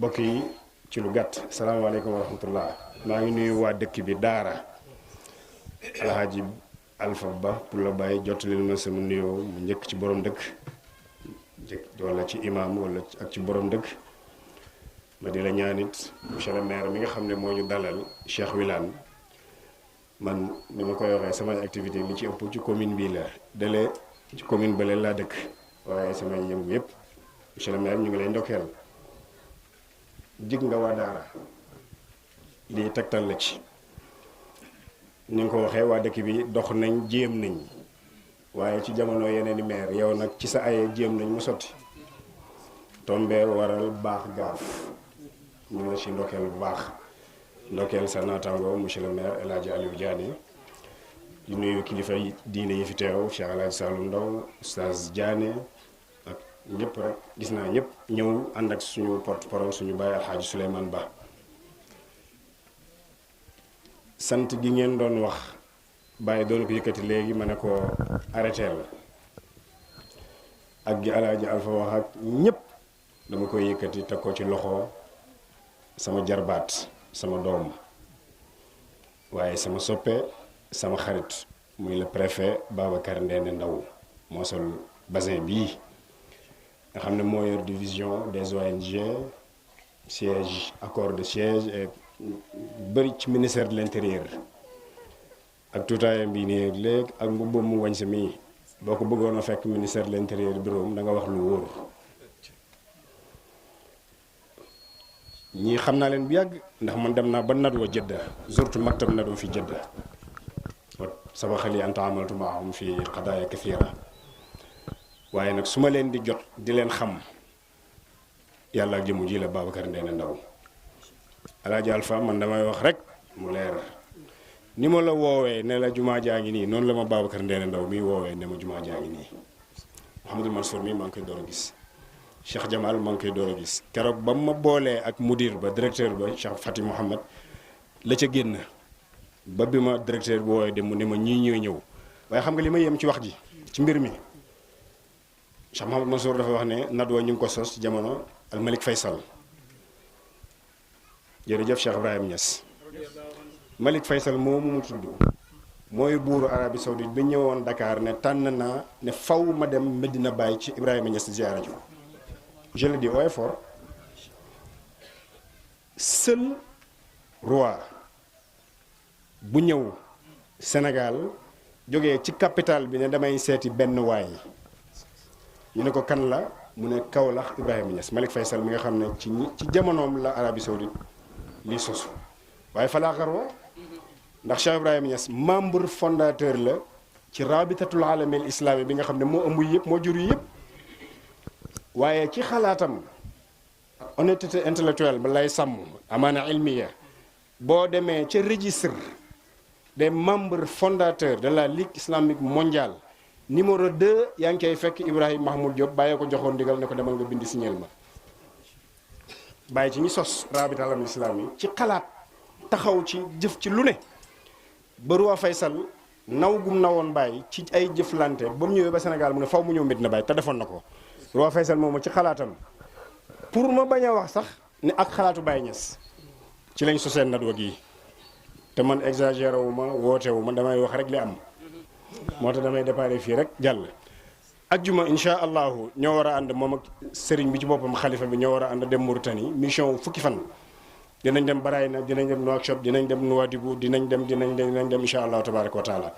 mbokk yi ci lu gàtt salaamaaleykum wa rahmatullah maa ngi nuyu waa dëkk bi daara alhaaji Alpha Ba pour la bàyyi jottalil ma sama nuyoo mu njëkk ci borom dëkk wala ci imam wala ak ci borom dëkk ma di la ñaanit monsieur le maire mi nga xam ne moo ñu dalal Cheikh Wilane man ni ma koy waxee samay activité li ci ëpp ci commune bii la dalee ci commune bële laa dëkk waaye samay yëngu yëpp monsieur le maire ñu ngi lay ndokkeel jig nga waa daara lii tegtal la ci ni nga ko waxee waa dëkk bi dox nañ jéem nañ waaye ci jamono yeneen i maire yow nag ci sa aye jéem nañ mu sotti tombeer waral baax gaaf ñu ngi la ci ndokkeel bu baax ndokkeel sa naataango monsieur le maire El Hadji Aliou Diané di nuyu kilifa diine yi fi teew Cheikh El Hadji Saloum Ndaw Oustaz Diané ak ñëpp rek gis naa ñëpp ñëw ànd ak suñu porte-parole suñu baay Alxaaji Souleymane Ba sant gi ngeen doon wax bàyyi doon ko yëkkati léegi ma ne ko arrêté la ak gi Alaaji Alpha wax ak ñëpp dama koy yëkkati teg ko ci loxo sama jarbaat sama doom waaye sama soppe sama xarit muy le préfet Babacar Ndéné Ndaw moo sol basin bii nga xam ne moo yor division des ONG siège accord de siège et bëri ci ministère de l'intérieur ak tuutaayam bii nii léegi ak mbubbam mu wañ sa mii boo ko bëggoon a fekk ministère de l'intérieur bureau da nga wax lu wóor ñii xam naa leen bu yàgg ndax man dem naa ba nadwa jëdda zurtu maktab nadwa fi jëdda sama xel yi anta amaltu maahum fi qadaaya kathira waaye nag su ma leen di jot di leen xam yàlla ak jëmu ji la Babacar Ndéné Ndaw Alaaji Alpha man damay wax rek mu leer ni ma la woowee ne la jumaa jaa ngi nii noonu la ma Babacar Ndéné Ndaw mi woowee ne ma jumaa jaa ngi nii Mouhamadou Mansour mi maa ngi koy door a gis Cheikh Jamal maa ngi koy door a gis keroog ba ma boolee ak mudir ba directeur ba Cheikh Fati Mouhamad la ca génn ba bi ma directeur bi woowee dem mu ne ma ñii ñëw waaye xam nga li ma yem ci wax ji ci mbir mi Cheikh Mouhamadou Mansour dafa wax ne nadwa ñu ngi ko sos ci jamono al Malik Faysal jërëjëf Cheikh Ibrahim Niass Malik Faysal moomu mu tudd mooy buuru Arabie Saoudite bi ñëwoon Dakar ne tànn naa ne faw ma dem Medina Baye ci Ibrahima Niass ziyaara ji je le dis haut et fort seul roi bu ñëw Sénégal jógee ci capitale bi ne damay seeti benn waay ñu ne ko kan la mu ne Kaolack Ibrahima Niass Malik Faysal mi nga xam ne ci jamonoom la Arabie Saoudite lii sosu waaye falaa xarwa ndax Cheikh Ibrahima Niass membre fondateur la ci rabitatul alamil islami bi nga xam ne moo ëmb yëpp moo jur yëpp waaye ci xalaatam honnêteté intellectuelle ba lay sàmm amaana ilmiya boo demee ca registre des membres fondateurs de la Ligue islamique mondiale numéro 2 yaa ngi koy fekk Ibrahima Mahmoud Diop bàyyee ko joxoon ndigal ne ko demal nga bind signal ma bàyyi ci ñi sos rabita alamil islami ci xalaat taxaw ci jëf ci lu ne ba roi Faysal naw gum nawoon bàyyi ci ay jëflante ba mu ñëwee ba Sénégal mu ne faw mu ñëw Medina Baye te defoon na ko roi Faysal moomu ci xalaatam pour ma bañ a wax sax ne ak xalaatu Baye Niass ci lañ soseen nadwa gi te man exagéré wu ma woote wu ma damay wax rek li am moo tax damay déparé fii rek jàll ajjuma insha allahu ñoo war a ànd moom ak sëriñ bi ci boppam xalifa bi ñoo war a ànd dem Mauritanie mission fukki fan dinañ dem Barayna dinañ dem Nouakchott dinañ dem Nouadhibou dinañ dem insha allahu tabaraka wa taala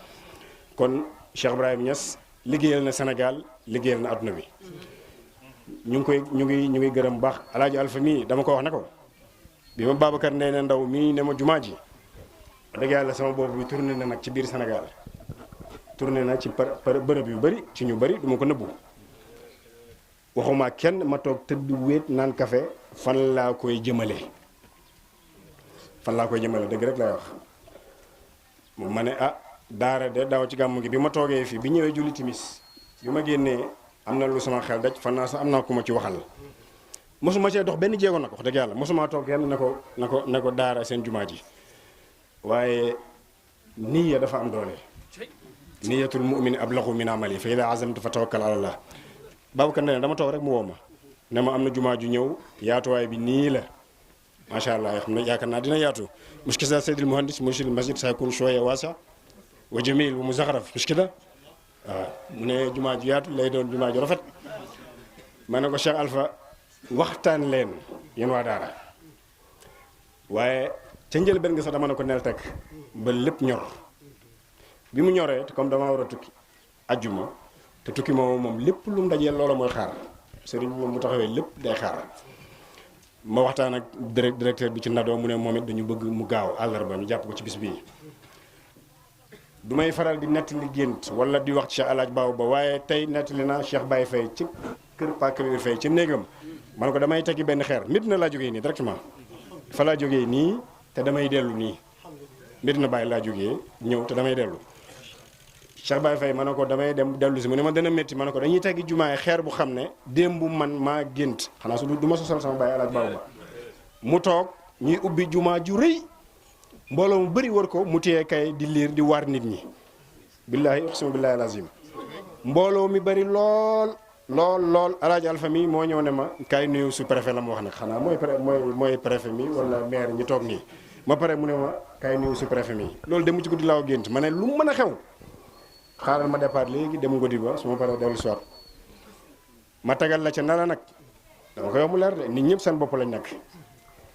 kon Cheikh Ibrahima Niass liggéeyal na Sénégal liggéeyal na adduna bi ñu ngi gërëm baax Alaaji Alpha mii dama ko wax ne ko bi ma Babacar Ndéné Ndaw mii ne ma jumaa ji dëgg yàlla sama bopp bi tourné na nag ci biir Sénégal tourné na ci bërëb yu bëri ci ñu bëri duma ko nëbbu waxuma kenn ma toog tëdd wéet naan café fan laa koy jëmale dëgg rek lay wax mu ma ne ah daara de daaw ci gàmmu gi bi ma toogee fii bi ñëwee julli timis bi ma génnee am na lu sama xel daj fan naa sax am naa ku ma ci waxal mosuma cee dox benn jéego nag wax dëgg yàlla mosuma toog kenn ne ko daara seen jumaa ji waaye niya dafa am doole niyatul mu'min ablagu min amali fa ida azamtu fa tawakkal ala allah Babacar Ndéné dama toog rek mu woo ma ne ma am na jumaa ju ñëw yaatuwaay bi nii la macha allah yoo xam ne yaakaar naa dina yaatu mushkila seydil muhandis murshid masjid sayakun shoya waasa wa jamil wa muzaxaraf mushkila waaw mu ne jumaa ju yaatu lay doon jumaa ju rafet ma ne ko Cheikh Alpha waxtaan leen yéen waa daara waaye ca njëlbéen nga sax dama ne ko nel teg ba lépp ñor bi mu ñoree comme dama war a tukki ajjuma te tukki moom lépp lu mu dajee loola mooy xaar sëriñ moom mu taxawee lépp day xaar ma waxtaan ak directeur bi ci nadoo mu ne moom it dañu bëgg mu gaaw àllarba ñu jàpp ko ci bis bii du may faral di nettali gént wala di wax ci Cheikh Alaaj Baaw ba waaye tey nettali naa Cheikh Baye Faye ci kër Pa Kabir Faye ci néegam man ko damay tekki benn xeer mbir na laa jógee nii directement fa laa jógee nii te damay dellu nii mbir na bàyyi laa jógee ñëw te damay dellu Cheikh Baye Faye ma ne ko damay dem dellu si mu ne ma dana métti ma ne ko dañuy teggi jumaay xeer bu xam ne démb man maa gént xanaa su du ma sosal sama Baye Alaaj Baaw ba mu toog ñuy ubbi jumaa ju rëy mbooloo mu bëri war ko mu téye kay di liir di waar nit ñi billaahi uqsimu billaahi lazim mbooloo mi bëri lool Alaaji Alpha mi moo ñëw ne ma kaay nuyu su préfet la ma wax nag xanaa mooy préfet mi wala maire ñi toog nii ma pare mu ne ma kaay nuyu su préfet mi loolu dem ci guddi laaw gént ma ne lu mën a xew xaaral ma départ léegi dem ngodi ba su ma paree dellu soir ma tegal la ca nala nag dama ko yomb leer de nit ñëpp seen bopp lañ nekk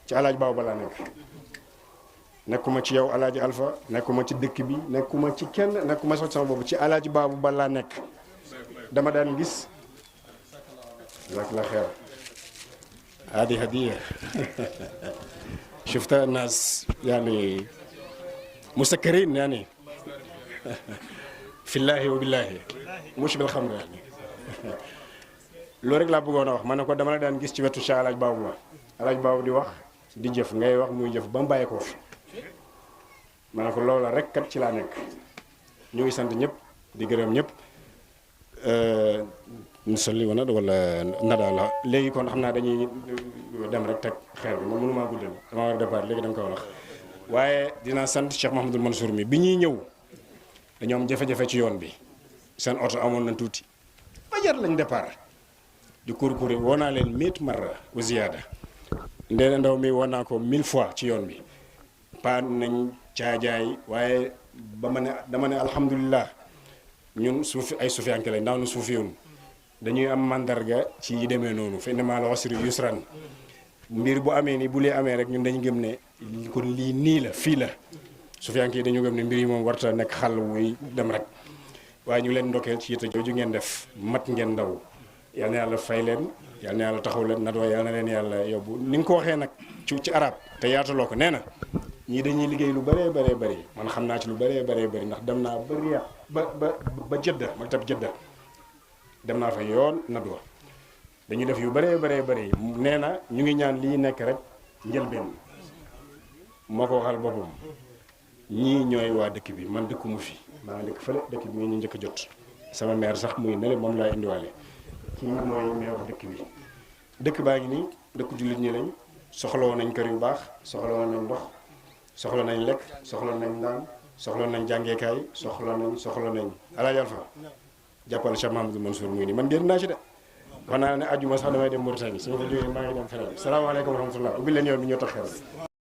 ci Alaaji Baaw ba laa nekk nekkuma ci yow Alaaji Alpha nekkuma ci dëkk bi nekkuma ci kenn nekkuma sax sama bopp ci Alaaji Baabu ba laa nekk dama daan gis lak la xeer هذه هدية شفتها الناس يعني مسكرين يعني في الله وبالله مش بالخمر يعني loolu rek laa bëggoon a wax ma ne ko dama la daan gis ci wetu Cheikh Alaaj Baabu ma Alaaj Baabu di wax di jëf ngay wax muy jëf ba mu bàyyi ko fi ma ne ko loola rek kat ci laa nekk ñu ngi sant ñëpp di gërëm ñëpp musalli wana wala nada la léegi kon xam naa dañuy dem rek teg xeer bi moom mënumaa guddal dama war a départ léegi da nga ko wax waaye dinaa sant Cheikh Mahamadul Mansour mi bi ñuy ñëw dañoo am jafe-jafe ci yoon bi seen oto amoon na tuuti fajar lañ départ di kurkuri woo naa leen miit marra wa ziyaada ndeena ndaw mi woo naa ko 1000 fois ci yoon bi paan nañ caajaay waaye ba ma ne dama ne alhamdulilah ñun suufi ay suufiyanke lañ ndaw na suufiyun dañuy am mandarga ci yi demee noonu fa inna ma'al usri yusran mbir bu amee ni bu lee amee rek ñun dañu gëm ne kon lii nii la fii la suufiyanke yi dañu gëm ne mbir yi moom warta nekk xàll wuy dem rek waaye ñu leen ndokkeel ci yitte jooju ngeen def mat ngeen ndaw yal na yàlla fay leen yal na yàlla taxaw leen nadwa yal na leen yàlla yóbbu ni nga ko waxee nag ci arab te yaataloo ko nee na ñii dañuy liggéey lu bëree bëri man xam naa ci lu bëree bëri ndax dem naa ba Riyad ba Jedda maktab Jedda dem naa fa yoon nadwa dañuy def yu bëree bëri nee na ñu ngi ñaan lii nekk rek njëlbeen moo ko waxal boppam ñii ñooy waa dëkk bi man dëkkuma fi maa ngi dëkk fële dëkk bi ñu njëkk a jot sama maire sax muy nele moom laay indiwaale kii mooy maire dëkk bi dëkk baa ngi nii dëkk jullit ñi lañ soxla woon nañ kër yu baax soxla woon nañ ndox soxla nañ lekk soxla nañ naan soxla nañ jàngeekaay soxla nañ Alaaji Alpha jàppal Cheikh Mahamadou Mansour muy nii man génn naa ci de wax naa ne ajjuma sax damay dem Mauritanie su ma ko jógee maa ngi dem feneen salaamaaleykum wa rahmatullah ubbi leen yoon bi ñoo tax xeral